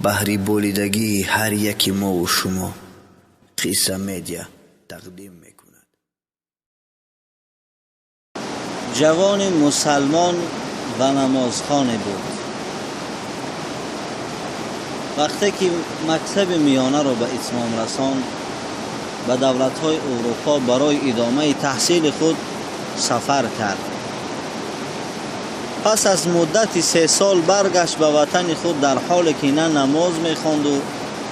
Баҳри болидагии ҳар яки мову шумо Қисса Медиа тақдим мекунад. Ҷавони мусалмон ва намозхоне буд. Вақте ки мактаби миёнаро ба итмом расонд, ба давлатҳои Аврупо барои идомаи таҳсили худ сафар кард. Пас аз муддати 3 сол баргашт ба ватани худ, дар ҳоле ки на намоз мехонду,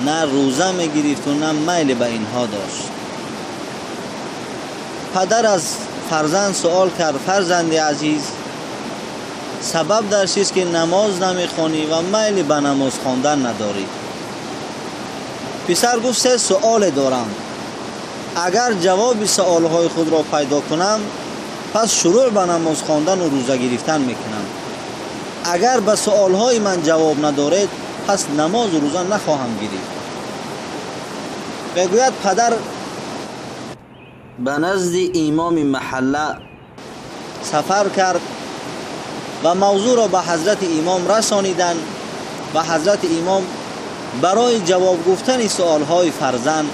на рӯза мегирифту, на майли ба инҳо дошт. Падар аз фарзанд суол кард: фарзанди азиз, сабаб дар чист ки намоз намехонӣ ва майли ба намоз хондан надорӣ? Писар гуфт: 3 суоле дорам. Агар ҷавоби суолҳои худро пайдо кунам, пас шурӯъ ба намоз хондану рӯза гирифтан мекунам. Агар ба суолҳои ман ҷавоб надоред, пас намозу рӯза нахоҳам гирифт. Мегӯяд падар ба назди имоми маҳалла сафар кард ва мавзӯъро ба ҳазрати имом расониданд ва ҳазрати имом барои ҷавоб гуфтани суолҳои фарзанд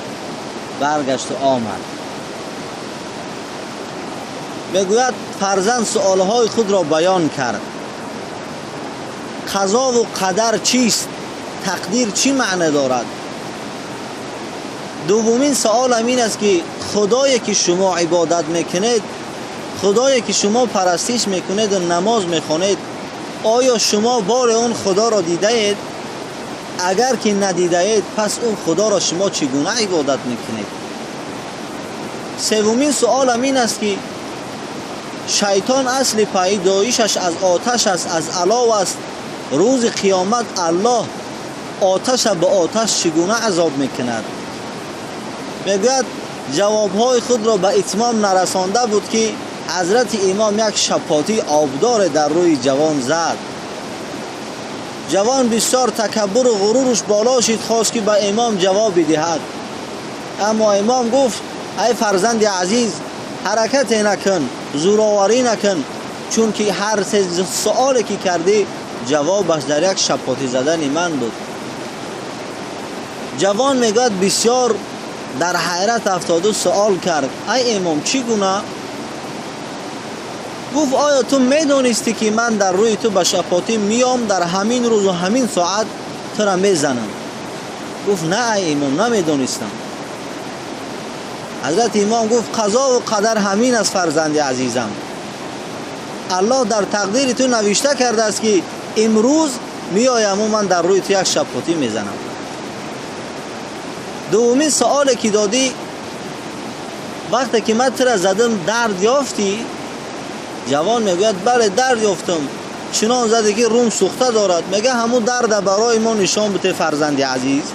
баргашту омад. Мегӯяд фарзанд суолҳои худро баён кард. Қазову қадар чист? Тақдир чӣ маъно дорад? Дуввумин суолам ин аст ки худое ки шумо ибодат мекунед, худое ки шумо парастиш мекунеду намоз мехонед, оё шумо бори он худоро дидаед? Агар ки надидаед, пас он худоро шумо чӣ гуна ибодат мекунед? Севумин суолам ин аст ки шайтон асли пайдоишаш аз оташ аст, аз алов аст. Рӯзи қиёмат Аллоҳ оташа ба оташ чӣ гуна азоб мекунад? Мегӯяд ҷавобҳои худро ба итмом нарасонда буд ки ҳазрати имом як шапотии обдоре дар рӯи ҷавон зад. Ҷавон бисёр такаббуру ғуруруш боло шид, хост ки ба имом ҷавоб бидиҳад. Аммо имом гуфт: ай фарзанди азиз, ҳаракате накун, зӯроварӣ накун, чунки ҳар се суоле ки кардӣ ҷавобаш дар як шапотӣ задани ман буд. Ҷавон мегӯяд бисёр дар ҳайрат афтоду суол кард: ай имом, чӣ гуна? Гуфт: оё ту медонистӣ ки ман дар рӯи ту ба шапотӣ миём, дар ҳамин рӯзу ҳамин соат тура мезанам? Гуфт: на, ай имом, намедонистам. Ҳазрати имом гуфт: қазову қадар ҳамин аст, фарзанди азизам. Аллоҳ дар тақдири ту навишта кардааст ки имрӯз меояму ман дар рӯи ту як шапотӣ мезанам. Дуввумин суоле ки додӣ, вақте ки ман тура задам, дард ёфтӣ? Ҷавон мегӯяд: бале, дард ёфтам. Чунон заде ки рум сӯхта дорад. Мегӯяд: ҳамун дарда барои мо нишон бите, фарзанди азиз.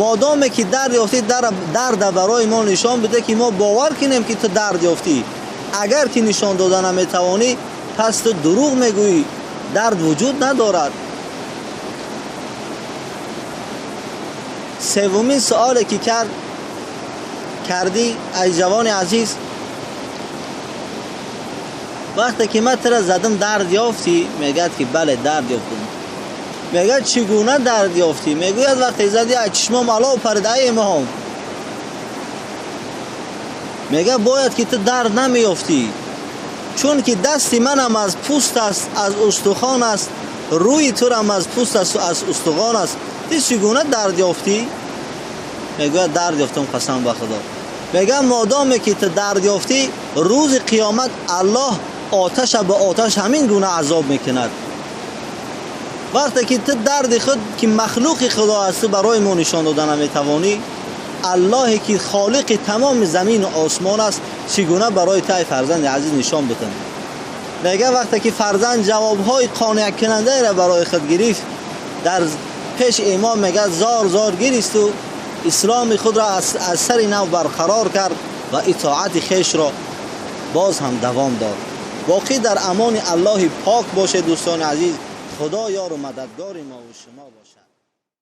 Модоме ки дард ёфтӣ, дарда барои мо нишон бите ки мо бовар кунем ки ту дард ёфтӣ. Агар ки нишон дода наметавонӣ, пас ту дурӯғ мегӯӣ, дард вуҷуд надорад. Севумин суоле ки кардӣ, ай ҷавони азиз, вақте ки ман тура задам, дард ёфтӣ? Мегӯяд ки бале, дард ёфтам. Мегӯяд: чӣ гуна дард ёфтӣ? Мегӯяд: вақте задӣ, аз чишмом алов парид, ай имом. Мегӯяд: бояд ки ту дард намеёфтӣ, чунки дасти манам аз пӯст аст, аз устухон аст, рӯи турам аз пӯст асту аз устухон аст. Ту чӣ гуна дард ёфтӣ? Мегӯяд: дард ёфтам, қасам ба худо. Мегӯяд: модоме ки ту дард ёфтӣ, рӯзи қиёмат Аллоҳ оташа ба оташ ҳамин гуна азоб мекунад. Вақте ки ту дарди худ ки махлуқи худо ҳастӣ барои мо нишон дода наметавонӣ, Аллоҳе ки холиқи тамоми замину осмон аст, чӣ гуна барои ту ай фарзанди азиз нишон битам? Мегӯяд вақте ки фарзанд ҷавобҳои қонеъкунандаеро барои худ гирифт, дар пеши имом мегӯяд зор зор гиристу исломи худро аз сари нав барқарор кард ва итоати хешро боз ҳам давом дод. Боқӣ дар амони Аллоҳи пок бошед, дӯстони азиз. Худо ёру мададгори мо ва шумо бошад.